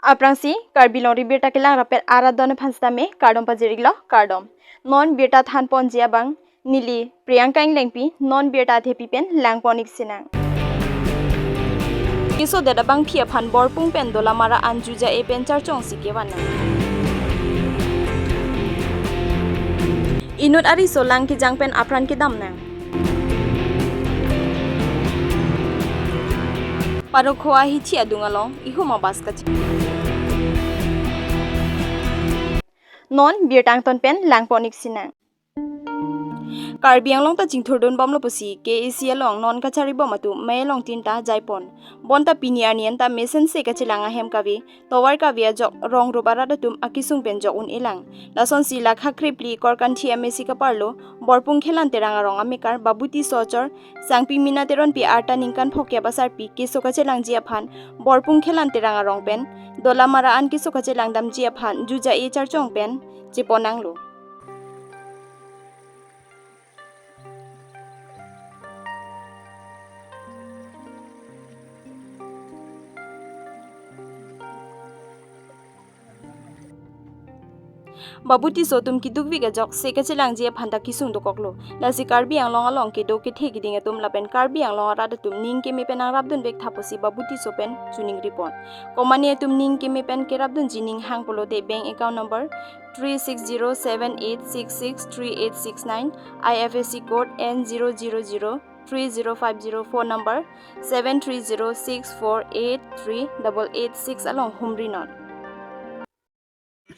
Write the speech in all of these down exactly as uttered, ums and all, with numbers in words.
Aphrangsi Karbi Longri Birta kelang rapet arat adon aphan sitame kardom pajir-iklo, kardom. Non birta thanponji abang neli Priyanka Englengpi, non birta athepi pen langpon-ik sinang. Kesodet abangpi aphan Borpung pen Dolamara an ju ja-e pen charchongsi kevan nang. Inut ariso lang kejang pen apran kedam nang. Parokho ahithi adung along ihum abas kachi. Non birta angton pen langpon-ik sinang. Karbi Anglong ta chingthurdun bomlo pusi K A C along non kachari bom atum mei along tin ta jaipon. Bonta pini arni anta mesense kachelang ahem kave, tovar kave ajok rong rup arat atum akesung pen jok un-elang. Lasonsi la kha krephli Korkanthi M A C kaparlo, Borpung Khelan Terang arong amekar Babu Tisso achor Sangpi Mina Teronpi arta ningkan phokep asarpi keso kachelangji aphan Borpung Khelan Terang arong pen Dolamara an keso kachelang damji aphan ju ja-e charchong pen chepon nanglo. Babu Tisso atum keduk-vik ajok se kachelangji aphan ta kesung dokoklo. Lasi Karbi Anglong along kedo kethe keding atum lapen Karbi Anglong arat atum ning keme pen nangrapdun vek tha pusi Babu Tisso pen choningri pon. Komane atum ning keme pen kerapdunji ning hang pulote bank account number three six zero seven eight six six three eight six nine, I F S C code N zero zero zero three zero five zero, phone number seven three zero six four eight three double eight six along humri non.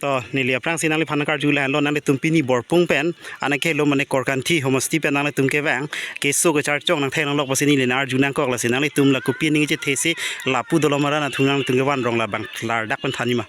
To, neli aphrangsi nangliphan karju lahenlo, nanglitum pini Borpung pen, anke lo mane Korkanthi homosti pen nanglitum kevang, keso kacharchong nangthe nanglok pusi neli nang-arju nangkok, lasi nanglitum la kopi aning chethe si lapu Dolamara anatthu nanglitum kevan rong labang klardak pen thanji ma?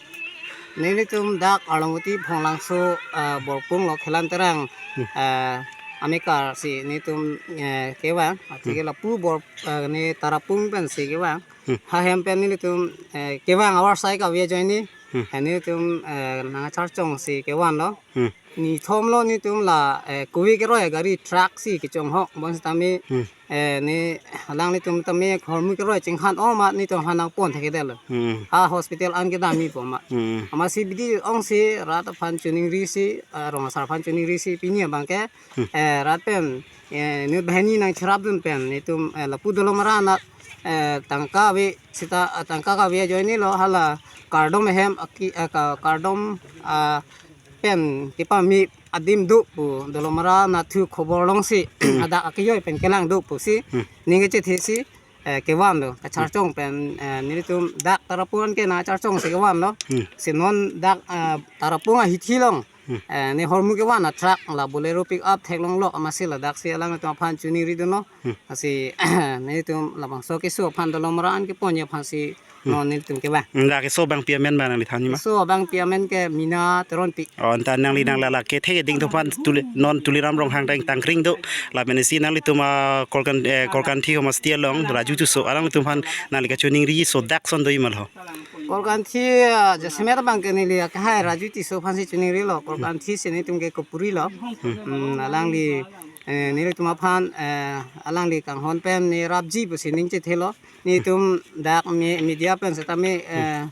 Nelitum dak Arlongvoti Phonglangso, ah, Borpung lo Khelan Terang, Hmm. ah, amekar si nelitum, eh, kevang, atike Hmm. lapu Bor, ah, ne Tarapung pen si kevang. Hmm. Hahem pen nelitum, eh, kevang avarsai kave ajoine. Hmm. Eh, nelitum, eh, nangcharchongsi kevanlo. Hmm. Nithom lo nelitum la, eh, kove keroi gari truck si kechonghok bonsitame, Hmm. eh, ne alanglitum tame hormu keroi chinghan-o amat nelitum aphan nangpon thekthedetlo. Hmm. Ha hospital an kedamji pu amat. Hmm. Amatsi bidi ongsi rat aphan choningrisi, ah, rong asar aphan choningrisi pini abangke, Hmm. eh, rat pen, eh, inut banghini nangcherapdun pen, nelitum, eh, lapu Dolamara anat, eh, tangka ave seta, eh, tangka kave ajoine lo hala kardom ahem aki, eh, ka-, kardom, ah, pen kepame adim do pu Dolamara anatthu khobor longsi, Hmm. adak akejoi pen kelang do pusi, Hmm. ning kachethe si, eh, kevanlo, kacharchong pen, eh, nelitum dak Tarapung anke nangcharchongsi kevanlo. Hmm. Si non dak, eh, Tarapung ahithi along, Hmm. eh, ne hormu kevan a truck la Bolero pick up theklonglok amatsi ladaksi alanglitum aphan choningridunlo. Hmm. Lasi nelitum labangso keso aphan Dolamara an keponji aphansi Hmm. non nelitum kevang. Hmm, la keso abangpi amen ba nangli thanji ma? Keso abangpi amen ke Mina Teronpi. Oh, anta nangli nang lala kethe keding atum aphan Tuli, non Tuliram Ronghang dang tangkring do. Lapen isi nanglitum, ah, Korkan, eh, Korkanthi homosti along Raju Tisso alanglitum aphan nangli kachoningri sodak ason doji ma lo? Korkanthi, ah, jasemet abangke neli akehai Raju Tisso aphansi choningrilo. Korkanthi si nelitum ke kopurilo. Hmm. Hmm, alangli, eh, nelitum aphan, eh, alangli kanghon pen ne rapji pusi ning chethelo. Nelitum dak me-, media pen setame, eh,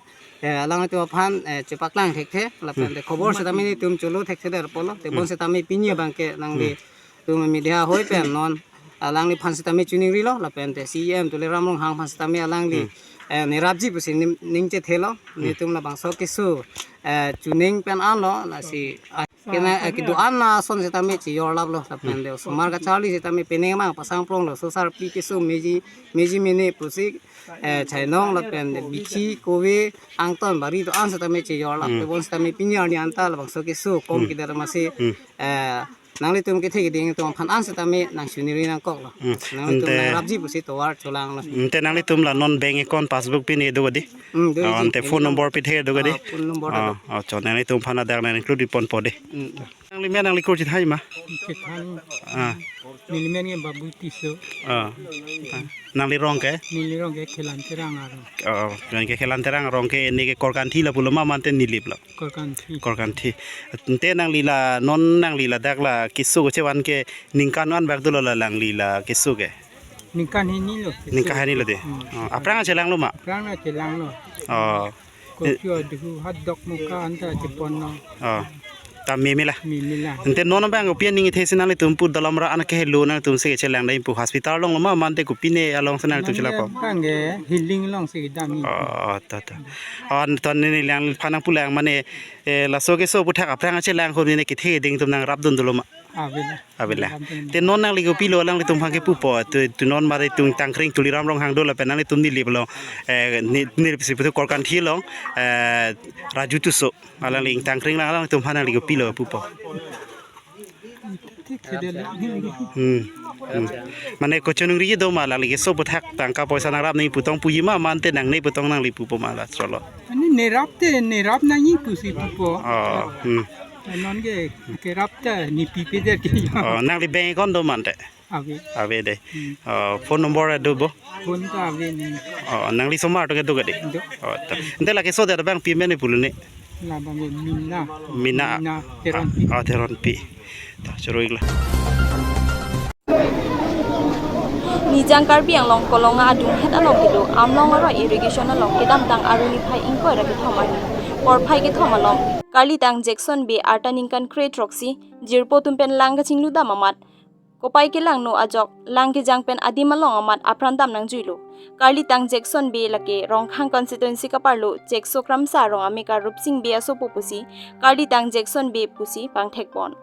eh, alanglitum aphan, eh, chepaklang thekthe, lapen Hmm. te khobor setame nelitum cholo thekthedet apotlo, te Hmm. bonsetame pini abangke nangli Hmm. tum media ahoi pen non alangliphan setame choningrilo, lapen te C E M Tuliram Ronghang aphan setame alangli, Hmm. eh, ne rapji pusi ning, ning chethelo, Hmm. nelitum labangso keso, eh, choning pen anlo, lasi, ah, kena, eh, kedo-an ason setame chejor laplo, lapen Hmm. te osomar kacharli setame penang mang pasang pronglo, so sarpi keso meji, meji mene pusi, eh, chainong lapen te bithi kove angton bari do-an setame chejor lap, Hmm. te bonsetame pini arni anta labangso keso kom Hmm. kedet amatsi, Hmm. eh, nanglitum kethe keding atum aphan an setame nangchoningri nangkoklo. Hmm. Nanglitum Ante nangrapji pusi tovar cholanglo. Ante nanglitum la non bank account passbook pine do kadi? Hmm, do Oh, iji. ante phone number pithe do kadi? Ah, phone number Oh, do. Oh, cho nanglitum aphan adak nang include ponpo de. Hmm. Nangli men nangli kur chethai ma? Chethai. Ah. Neli men ke Babu Tisso. Ah. Nangli rong ke? Neli rong ke Khelan Terang arong. Oh, rong ke Khelan Terang arong ke ne ke Korkanthi lapulo ma mate Nilip lo? Korkanthi. Korkanthi. Ante nangli la non nangli ladak la keso kechevan ke ningkan an bak dolo la nangli la keso ke? Ningkan hini lo. Ningkan hini lo de. Hmm. Oh, aphrang chelanglo ma? Aphrang chelanglo. Oh. Kopi o duhu hat dok muka anta chepon no. Oh. Ta meme la. Meme la. Ante non abang kopi aning ithe si nanglitum pu dalam ra an kehelo nanglitum si kechelang dam pu hospital along lo ma mante kopine along si nanglitum chelangpo? Bang ke healing along si kedam ni. Oh, ta, ta. Oh, ton neli lang phan nangpulang mane, eh, laso keso aputhak aphrang chelang ko neli kethe ding atum nangrapdun dolo ma. Ave la. Ave la. Nangrapdun. Te non nangli kopilo alanglitum aphan kepupo, tu, tu non mari tung Tangkring Tuliram Ronghang do lapen nanglitum Nilip along, eh, Ni-, Nilip si putu Korkanthi along, eh, Raju Tisso. Alangli Tangkring lang alangtum aphan nangli kopilo pupo? Thik thik de la. Hmm. Hmm. Mane kochoningri do ma alangli keso aputhak tangka poisa nangrap nangji pu tong puji ma mante nangne pu tong nangli pupo ma la cholo? Ani nerap te nerap nangji pusi pupo. Oh, hmm. Non ke kerap ta nepi pe der ke. Oh, nangli bank account do mante? Ave. Ave de. Hmm. Oh, phone number do bo? Phone ta ave ni. Oh, nangli osomar atum kedo kadi? Do. Oh, ta. Ante la keso adet abang pi mene pulo ne? Labang ke Mina. Mina. Mina Teronpi. Ah, Teronpi. Ta, choro-ik lo. Nijang Karbi Anglong Kolonga adunghet along kedo Amlong aroi irrigation along kedamtang arni phai ingkoi ra kethom arni porphai kethom along karlitang Jackson Bey arta ningkan kre throksi jirpo atum pen lang kachinglu dam amat kopai kelangno ajok lang kejang pen adim along amat apran dam nangjuilo. Karlitang Jackson Bey lake Rongkhang constituency kaparlo Chekso Kramsa arong amekar Rupsing Bey asopo pusi karlitang Jackson Bey pusi pangthekpon.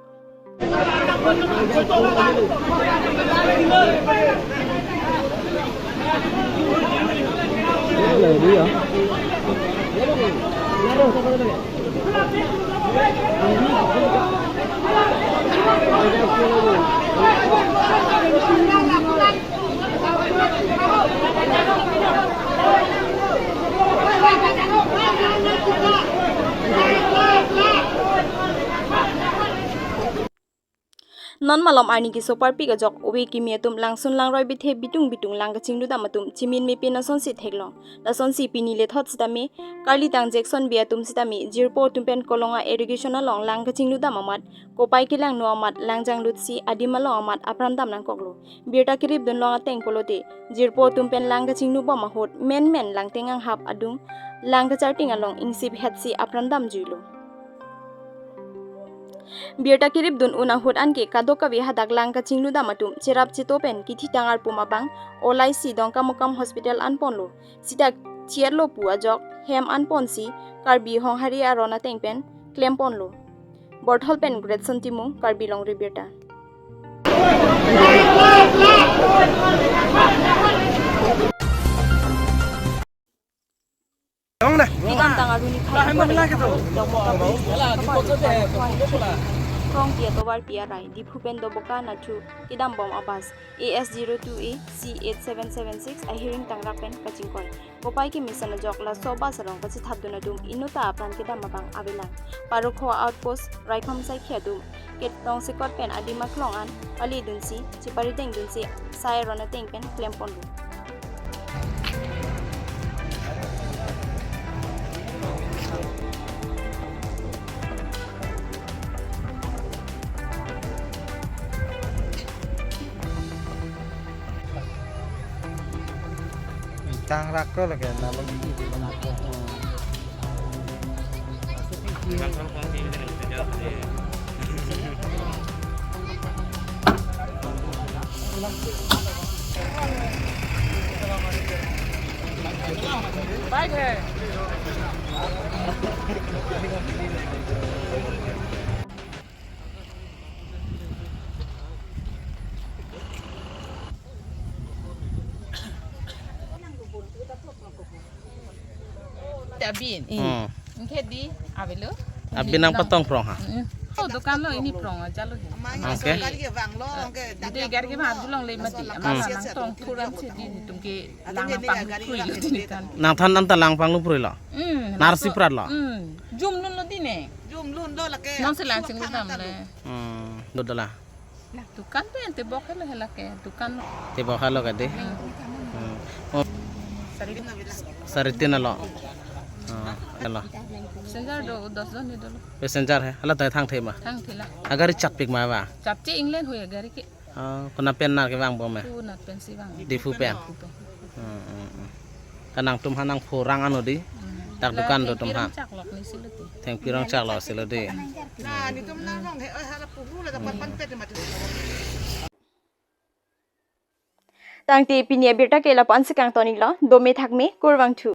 Non malom arni keso parpik ajok ove kimi atum langsun langroi bithe bitung bitung lang kachinglu dam atum chimin mepen asonsi theklong. Lasonsi pini lethot sitame karlitang Jackson Bey atum sitame jirpo atum pen Kolonga irrigation along lang kachinglu dam amat kopai kelangno amat lang janglutsi adim along amat apran dam nangkoklo. Birta keripdun long ateng pulote jirpo atum pen lang kachinglu bom ahut menmen Langteng anghap adung lang kacharting along ingsip hetsi apran damjuilo. Birta keripdun un ahut anke kadokave hadak lang kachinglu dam atum cherap cheto pen kithitang arpum abang olai si Dongkamukam Hospital anponlo. Sita chiatlo pu ajok hem anponsi Karbi Honghari aron ateng pen klemponlo. Borthol pen Gretson Timung, Karbi Longri Birta. Dong na. Kedamtang arni phai ingkoi ra kethom Dongkamukam Hospital kaparlo Krongpi atovarpi arai Diphu pen Doboka nathu kedam bom abus A S zero two A C eight seven seven six ahiring tangrak pen kachingkoi. Kopai kemesen ajok laso bus along kachethapdun atum inutta apran kedam abang avelang. Parokhowa outpost Raikom Saikhi atum ketong sekot pen adim aklong an pali dunsi chepari deng dunsi sai aron ateng pen klemponlo. Tangrak ko lagi nama gigi di mana ko. Abin. Hmm. Ingke di avelo. Abin nangpatong prong ha? Hmm. Oh, dukan lo ini prong aja lo. Oke. Di gari ke bang dulong le mati. Ama nangtong thuram si di tum ke lang pangprui lo di kan. Nangthan anta lang pangprui lo. Hmm. Narsi prat lo. Hmm. Jum lun lo di ne. Jum lun lo lake. Non si lang chinglu dam le. Hmm. Dodala. Dukan pen tebok helo hela ke dukan lo. Tebok helo ke de. Hmm. Oh. Saritin alo. Oh, helo. Passenger do dos jon ni dolo. Passenger he. Hala ta thangthe ma. Thangthe la. Agari chatpik ma ba. Chapche England hoya gari ke. Oh, kona pen nar kevang bom he. Kona pen si vang. Diphu pen. Diphu pen. Hmm, hmm, hmm. Kanang tum hanang phurang ano di. Hmm. Dak dukan do tum ha. Thengpi rong chak lo si lo de. Tangte pini abirta ke lapu-an si kangton-iklo, dome thakme, kurvangthu.